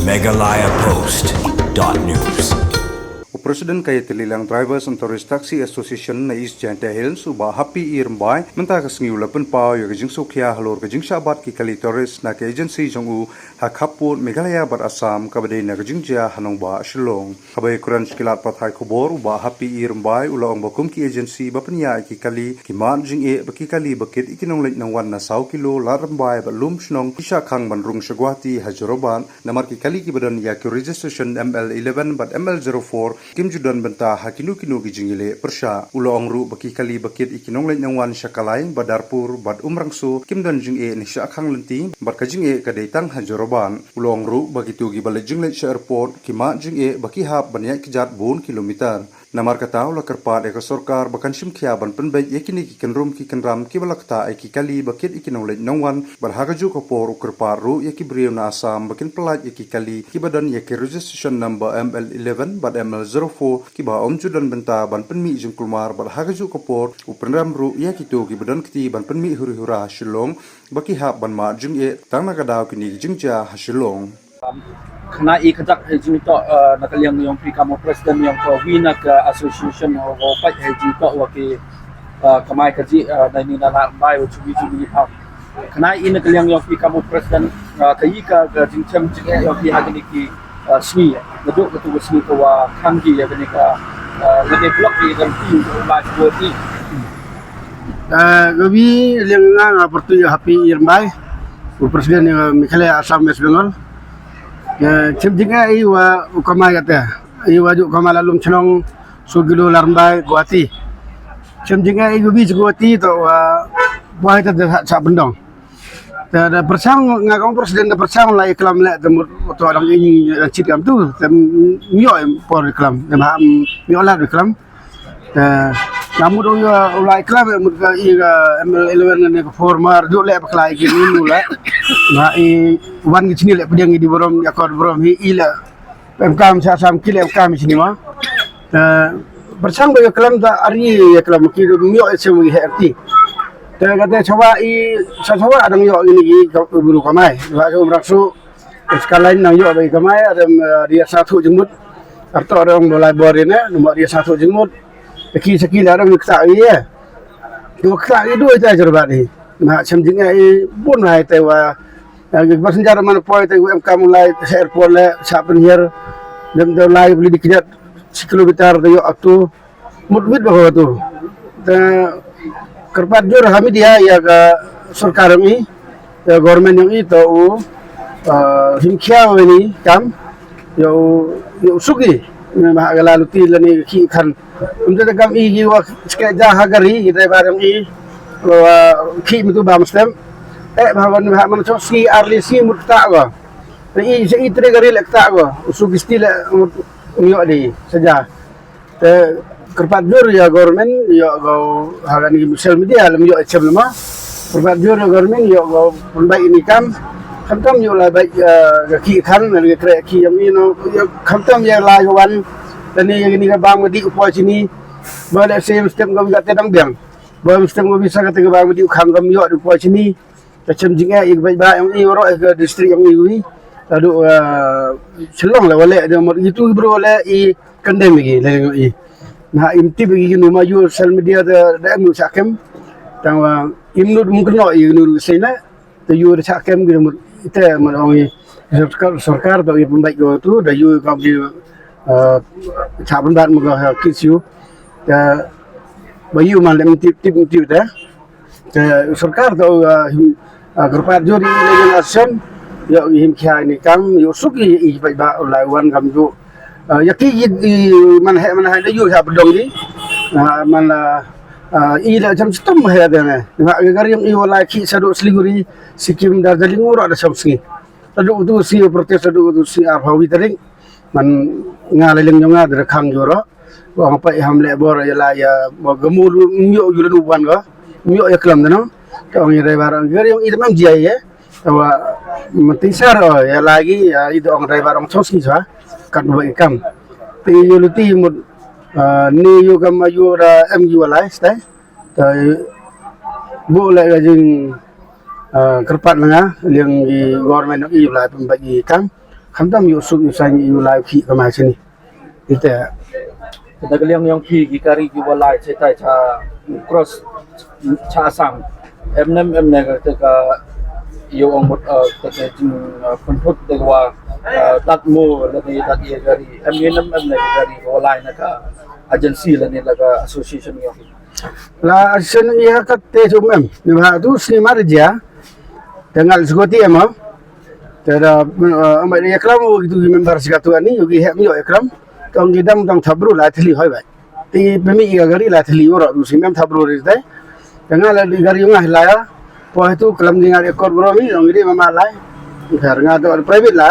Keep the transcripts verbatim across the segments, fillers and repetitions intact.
Meghalaya Post dot news. U President ka Yatililang Drivers and Tourist Taxi Association na East Jaintia Hills, u Bah Happy E Rymbai, mynta ka sngi u la pynpaw ïa ka jingsngewkhia halor ka jingshah bat ki kali tourist na ka agency jong u ha khappud Meghalaya bad Assam, kaba dei na ka jingjia ha nongbah Shillong. Haba ïakren sha ki lad pathai khubor, u Bah Happy E Rymbai u la ong ba kum ki agency ba pynïaid ïa ki kali, ki mad jingeh ba ki kali ba kit ïa ki nongleit nongwan na saw kilo Ladrymbai bad Lumshnong ki shah khang ban rung sha Guwahati ha Jorabat, namar ki kali kiba don ïa ki registration M L eleven bad M L zero four kim ju don bynta ha kino kino ki jingïaleh pyrshah. U la ong ruh ba ki kali ba kit ïa ki nongleit nongwan sha Kalain, Badarpur bad Umrangso kim don jingeh ne shah khang lynti, bad ka jingeh ka dei tang ha Jorabat. U la ong ruh ba kito kiba leit jingleit sha airport ki mad jingeh ba ki hap ban ïaid kjat bun kilometer. Namar kata u la kyrpad ïa ka sorkar ba kan shim khia ban pynbeit ïa kine ki kynrum ki kynram kiba la ktah ïa ki kali ba kit ïa ki nongleit nongwan, bad ha kajuh ka por u kyrpad ruh ïa ki briew na Assam ba kin pyllait ïa ki kali kiba don ïa ki registration number M L eleven bad M L zero four kiba ym ju don bynta ban pynmih jingkulmar, bad ha kajuh ka por u pynrem ruh ïa kito kiba don kti ban pynmih huri hura ha Shillong, ba ki hap ban mad jingeh tang na ka daw kine ki jingjia ha Shillong. Khynnah i kata ka jingtoh, eh, na ka liang yong phi kam u president yong ka wi na ka association, ho ho pait ha jingtoh wa ki, eh, kamai kajih, eh, na ini na Ladrymbai wa chuwi chuwi pha. Khynnah i na ka liang yong phi kam u president, eh, ka i ka, ka jingchem jingeh yong phi ha kini ki, eh, sngi. Naduh katu ka sngi ka wa khang ki ïa kini ka, eh, lane block ki kan phi u ba chuwi. Eh, ka wi liang nga nga pyrtuit Happy E Rymbai, u president, eh, Meghalaya Assam West Bengal. Eh, chem jingeh i wa u kamai kata, i wa ju kamai la Lumshnong, saw kilo Ladrymbai, Guwahati. Chem jingeh i wa bi Guwahati to wa buai ta da sa bendong. Ta da persang nga kong president da persang la iklam le ta mut to dang i chit kam tu. Ta myo por iklam, ta ma myo la iklam. Eh, namut u, u la iklam, eh, mut ka i ka M L eleven ne ka four mar, ju le bakla i ki ni mu la. Na i wan ki chini le pdiang i di borom, ya kor borom hi i la. Em kam sa sam ki le em kam i chini ma. Eh, bersang ba iklam ta ari iklam ki myo i sem i he ti. Te kata chawa i, sa chawa dang yo ini i ka buru kamai. Wa so umrak su, sekali nang yo ba i kamai, ada, eh, dia satu jengmut. Arto ada orang bolai bor ini, nomor dia satu jengmut. Saki saki lah orang kata iya. Tu kata itu aja cerbat ni. Nah, sem jingeh i bun hai te wa. Passenger mana poi te wa em kam lai sa airport le sa penhir. Dem de lai beli dikit sekilometer te yo atu. Mut mut ba tu. Te kyrpad jur ha media ïa ka sorkar yong i, ïa government yong i to u, eh, him khia wa ni kam, ïa u, ïa u suki, ne ma ha ka la luti lane ki khan. Um te kam i ki wa skai ja ha gari, i driver yong i, wa ki mitu ba mestem. Eh, ba wan ba man so si arli si mut ta wa. Te i se i tre gari le ta wa. U suki sti le mut ïa di, saja. Te kyrpad jur ïa government, ïa go ha kani social media lem ïa chem lema. Kyrpad jur ïa government, ïa go pynbai ini kam. Khamtam ïa la bai, eh, ga ki khan, ga kre ki yam ino, ïa khamtam ïa la ïa wan. Tani ïa ni ga bang madi u poi sini. Ba le sem stem gam ga te dang biang. Ba stem gam bisa ga te ga bang madi u kham gam ïa u poi sini. Ka chem jingeh i ba ba yong i waro ka district yong i wi. Ladu, eh, Shillong la wale de mot itu bro wale i kandem i le yong i. Na im tip i nu ma yu social media de de mu sakem. Tang wa im nu mungkno i nu sena. Te yu de sakem gi mu te man ong i sorkar, sorkar do i pembaik go tu de yu kam gi, eh, sa pembat mu go kis yu. Te ba yu man le tip tip tip de. Te sorkar to, ah, him, ah, kyrpad jur i le yin asen, ïa him khia ni kam, ïa suk i, i pai ba u lai wan kam ju. Ah, ïa ki i, i man he, man he, ïa yu ha bedong i. Ah, man la, ah, i la jam stum he de ne. Nga ga gari i wala ki sa do Siliguri, Sikkim, Darjeeling, ura da sam sngi. Sa do tu si protest, sa do tu si ar hawi tarik. Man nga le leng nga de khang juro. Wa nga pai ham le bor ïa la ïa, wa ga mu lu, myo yu lu wan ga. Myo ïa klam de no. Ka ong ïa driver ong, ga ri ong i de mam jia ïa. Wa mati sar o, ïa la gi, ïa i de ong driver ong chos ki sa. Kat ba i kam. Te yu lu ti mut, ah, ni yu kam yu da em yu lai stai. Te bu le ga jing, ah, kyrpad nga, liang i government i la pembai i kam. Khamtam ïoh suk ïoh saiñ ïoh lai u khih kamai shane. Ite. Te na ka liang yong phi ki kari ki wa lai chaitai cha cross cha Assam. Em nem em ne ka te ka ïoh ong mut, eh, te ka jing, eh, pynthut te ka wa, eh, tat mo la ne tat ye kari. Em ye nem em ne ka kari ka wa lai na ka agency la ne la ka association yong phi. La association ïa ka te sum em. Ni ba tu sni mar jia. Te ngal sgoti em. Te da, eh, em ïa klam u tu member sika tu ani, u ki hem ïoh ïa klam. Tong ki dam tong thabru la thli hoi bai. Ti pemi ïa gari la thli u ro tu sni em thabru ri te. Te ngal la di gari nga la ya. Po tu klam di ngal ïa kor bro mi, ong di mama lai. Ngar nga tu private la.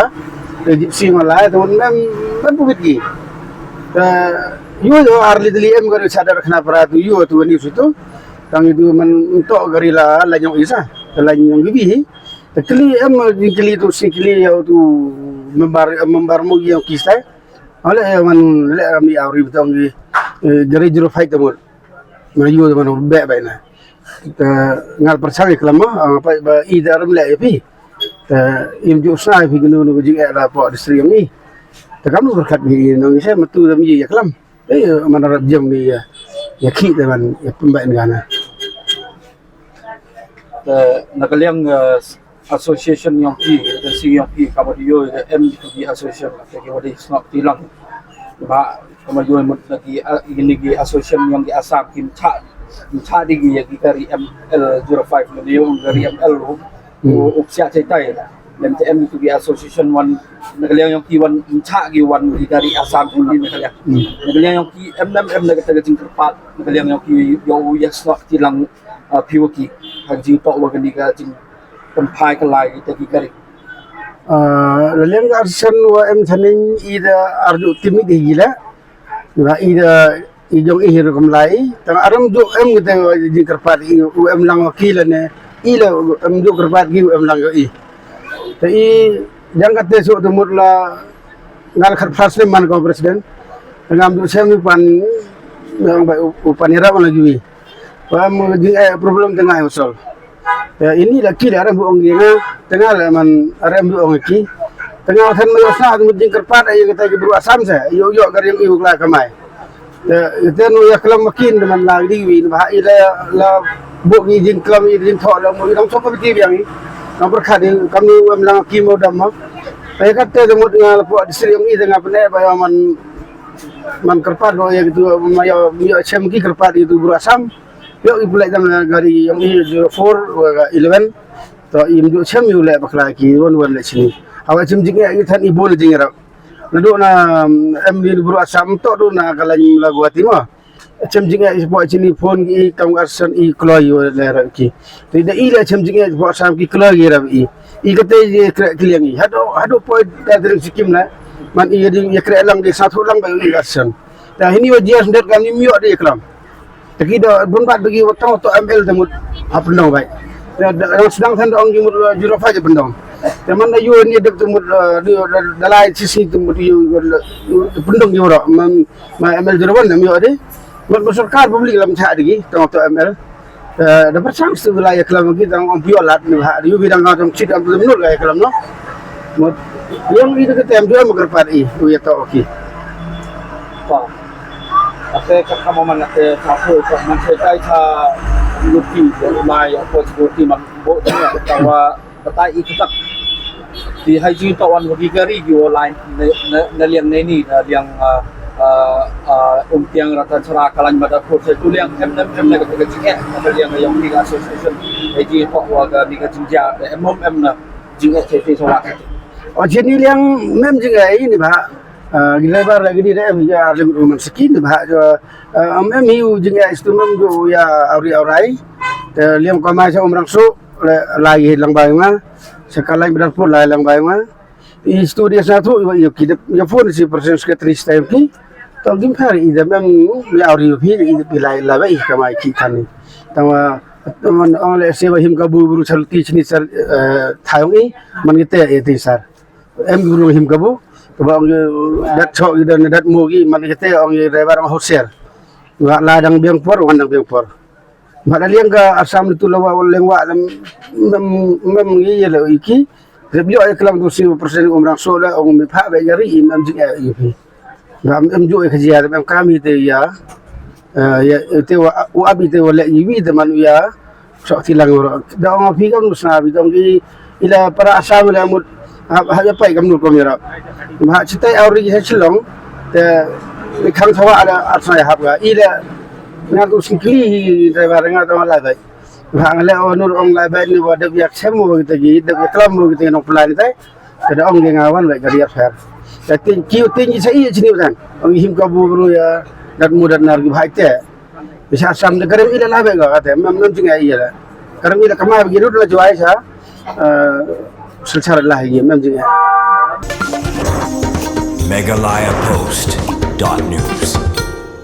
Te gypsy ma lai tu mem mem pubit ki. Te yu yu ar li li em gari sadar khna para tu yu tu ni su tu. Tang itu man to gari la la nyong isa. Te la nyong gibi. Te kli em di kli tu si kli ïa tu member member mu ïa ki stai. Ole ïa man le ram ni auri betong di, eh, gari zero five tamur. Ma yu man be be na. Te ngal persang ïa klam ma, ah, pa ba i da ram le ïa phi. Te im ju sa phi gnu nu jing eh la po distri ni. Te kam lu berkat bi no ngi se matu da mi ïa klam. Eh, man rap jam ni ïa. Ïa ki da man ïa pembai ngana. Te na ka liang, eh, association yong phi, te si yong phi ka ba dio em ki association te ki wa di snok ti lang. Ba ka ma dio mut na ki, ah, ini ki association yong ki Assam ki cha cha di ki ya ki kari M L zero five ni dio kari M L ru. Hmm. U u sia chaitai. Em te em ki association wan na ka liang yong ki wan cha ki wan ki kari Assam ni na ka liang. Hmm. Na ka liang yong ki em nem em na ka ta ka jing kyrpad na ka liang yong ki yo ya snok ti lang, ah, phi wa ki ha ka jingtoh wa kani ka jingpynphai ka lai kita ki kari. Ah, la liang ka arsan wa em thaning i da arju timit hi la. Ba i da i jong i hi rukum lai. Tang aram ju em kita wa jingkyrpad i u em lang wa ki la ne. I la em ju kyrpad ki u em lang wa i. Ta i jang kate su tu mut la ngal khat first name man ko president. Ngam ju sem i pan nang ba u pan ira la ju i. Ba mo jing eh problem tengah usol. Ya, ini la ki la rem ong gi nga, tengah la man rem ong ki. Tengah than ma yo sa mu jing kyrpad ai kata ki bru Assam sa, yo yo ka ring i u kla kamai. Ya, ite nu ya klam makin de man la di wi ba i la la bok i jing klam i jing tho la mu i dang so ka biti biang i. Nang berkat i kam nu em lang ki mo dam ma. Ai kata de mut nga la po distri i de nga pene ba ya man man kyrpad ba ya gitu ma ya ya chem ki kyrpad itu bru Assam. Yo i pulai dang gari yang i zero four wa eleven. To i mjuk chem i u leh bakla ki wan wan leh sini. Hawa chem jing i than i bol jing rap. Nadu na em di bru Assam to du na ka lain la Guwahati ma. Chem jing i po chini phone ki kam arsan i kloi i leh rap ki. Ti da i leh chem jing i po Assam ki kloi i rap i. I kate i krek kliang i. Hado hado po da dring sikim la. Man i ding i krek lang di satu lang ba i arsan. Ta hini wa jias ndet kam ni miok di klam. Taki da bun bat bagi wa tang to M L te mut ha pendong bai. Da da sedang than da ong ji mut, eh, juro fa je pendong. Te man da yu ni dek te mut, eh, di da da lai sisi te mut yu pendong yu ro man ma M L juro wan da miok di. Mut ba sorkar public lam cha digi tang to M L. Eh, da persang stu la ya klam gi tang ong pio lat ni ha yu bidang ha tang chit am tu nul la ya klam no. Mut yang i te tem tu am kyrpad i u ya to ki. Pa. Ate ka ka man ate ka ko ka man se tai ka luti mai ko luti man bo ta wa ta i ka. Ti hai ji to wan wa ki kari ki online na liang ne ni na liang, ah, ah, ah, um tiang rata chara kalan mata ko se tu liang em em em na ka ka jike na liang yang ni association hai ji to wa ka ni ka jingja em em em na jing eh se ti so wa. O jeni liang mem jing eh ni ba. Ah, gila bar lagi ni da em ya ling man skin ba. Ah, em em hiu jing eh stu mem ju ya auri aurai. Te liang ko mai sa um rang su lai lang bai ma. Sa kalai bidar put lai lang bai ma. I stu dia sa tu i wa i ki dep ya phone si president secretary stai ki. Tong kim phar i da mem ya auri phi i dep lai la bai ka mai ki kan ni. Tang wa tang ong le se wa him ka bu bru sal ti chini sar, eh, thayong i man ki te e ti sar. Em guru him kabu, kaba ong dat chok i dan dat mo gi man kete ong i driver ong hotel. Wa la dang biang por wan dang biang por. Ma da liang ka Assam tu lawa wan leng wa lam mem mem ngi ye le iki. Dep ïoh ïa ka lang tu si president Umrangso la ong mi pha ba ïa ri im em jing ïa ïa phi. Ngam em ju ïa ka jia em kam ïa te ïa. Eh, ïa te wa u abi te wa le ïa wi te man ïa. Sok ti lang ro. Da ong phi kam nu sna bi dong i ila para Assam la mut ha ha ïa pai kam nu kom ïa ra. Ma ha chitai au ri ha Shillong te mi khang thawa ala arsna ïa hap ga ila. Nga tu singkli hi driver nga tu la bai. Bha nga leh o nur ong lai bai ni wa dep yak sem mo kita gi dep yak lam mo kita nong plan tai. Kada ong dia ngawan bai ka riap her. Ka ting kiu ting sa i chini utan. Ong him ka bu ru ya dat mu dat nar gi bhai te. Bisa sam de karem ila la bai ga kate mem mem jinga ila. Karem ila kama gi ru la juai sa. Eh, Silchar lah gi mem jinga. Meghalaya Post dot news.